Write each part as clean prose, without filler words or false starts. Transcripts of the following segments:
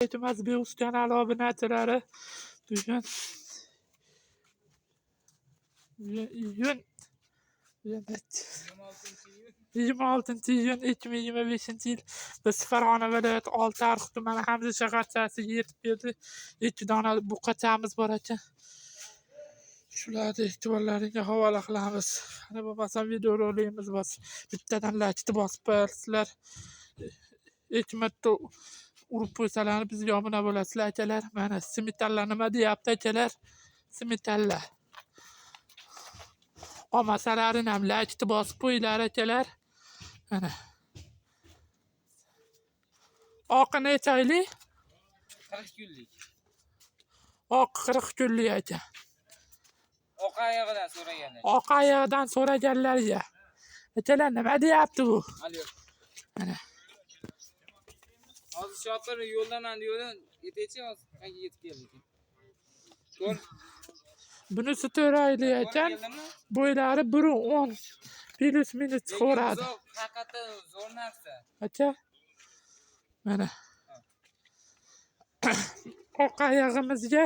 Aytmaz Beus kanali obunachilari, bugun iyun 26-iyun 2025-yil biz Farg'ona viloyati Oltiariq tumani Hamza shaharchasiga yetib keldik. 2 dona buqachamiz bor ekan. Shularni e'tiborlaringga havola qilamiz. Ana bo'lmasam videorolikimiz bor. Bittadan laykni bosib qo'yasizlar. 2 marta urib qo'ysalar bizga obuna bo'lasizlar akalar. Mana simetallar nima deyapti akalar? Simetallar. Olmasalaring ham laykni bosib qo'yinglar akalar. Mana. Oqi necha oylik? 40 kunlik. Oq 40 kunlik ekan. Oq oyog'idan so'raganlar. Oq oyog'idan so'raganlarga. Akalar nima deyapti bu? Alo. Mana. Hozir shopir yo'ldaman deydi. Yetechi hozir qayerga yetib keldik. Ko'r. Bunisi 4 oylik ekan. Bo'ylari 1.10 плюс минус chiqaveradi. Haqiqatda zo'r narsa. Aka. Mana. Oq oyog'imizga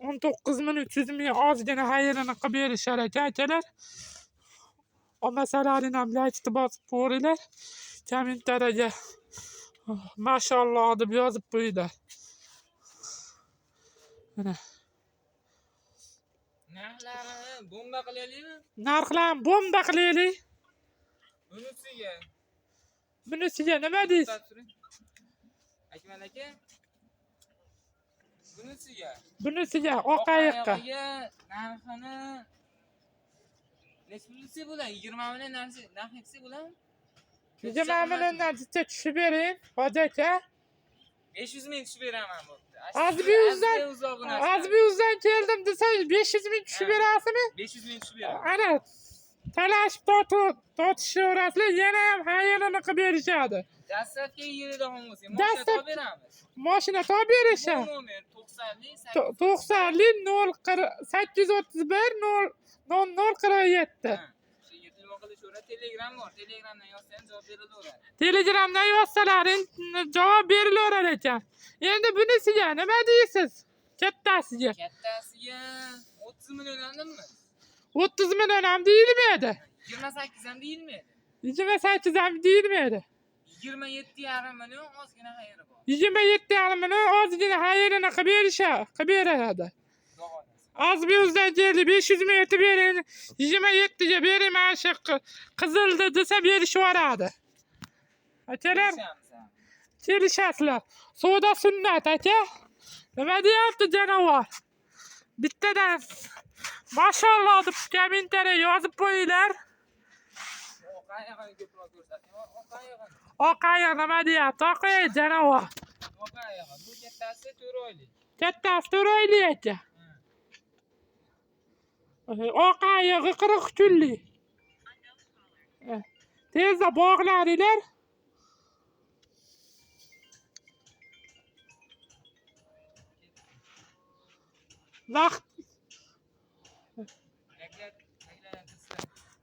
19 300 ming ozgina xayrini qilib berishar ekan akalar. Olmasalaring ham laykni bosib qo'yinglar. Kommentariyaga mashalloh deb yozib qo'yinglar. Mana. Narxlarini bomba qilaylikmi? Narxlarni bomba qilaylik. Bunisiga. Bunisiga nima deysiz? Akmal aka. Bunisiga. Bunisiga oq ayiqqa. Narxini necha pul desa bo'ladi? 20 million narxi desa bo'ladimi? 20 milliondan jicha tushib bering, hoji aka. 500 ming tushib beraman bo'pti. Azbiyuzdan keldim desangiz 500 ming tushib berasizmi? 500 ming tushib beraman. Ana talashib tortishaverasizlar, yana ham xayrini qilib berishadi. Dastlabki yilida ham bo'lsa, mashina topib beramiz. Mashina topib berishadi. Nomer 90lik 90lik 0 831 0 00 47. O'sha telefon qilishaveradi. Telegram bor. Telegramdan yozsa ham javob berilaveradi. Telegramdan yozsalaring javob berilaverar ekan. Endi bunisiga nima deysiz? Kattasiga. Kattasiga 30 million dedimmi? 30 million ham deyilmaydi. 28 ham deyilmaydi. 28 ham deyilmaydi. 27,5 million ozgina xayri bor. 27,5 million ozgina xayrini qilib berishadi, qilib beradi. Azbiyuzdan keldi 500 ming etib bering, 27 ga bering mana shu qizilni desa berishaveradi. Akalar kelishasizlar. Savdo sunnat aka. Nima deyapti janivor? Bittadan mashalloh deb kommentariya yozib qo'yinglar. Oq oyog'ini ko'proq ko'rsating. Oq oyog'ini. Oq ayiq nima deyapti? Oq ayiq janivor. Oq oyog'i. Bu kattasi 4 oylik. Kattasi 4 oylik aka. Oq ayig'i 40 kunlik. Tezda bog'laringlar. Vaqt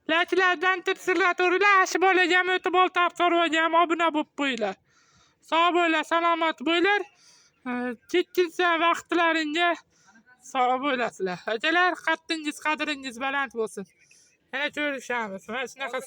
laklardan tirsilaturinglar, shu bolaga ham o'tib Oltiariq ham obuna bo'lib qo'yinglar. Sog' bo'linglar, salomat bo'linglar. Ketguncha vaqtlaringga sog' bo'lasizlar. Akalar, qaddingiz, qadringiz baland bo'lsin. Yana ko'rishamiz. Mana shunaqa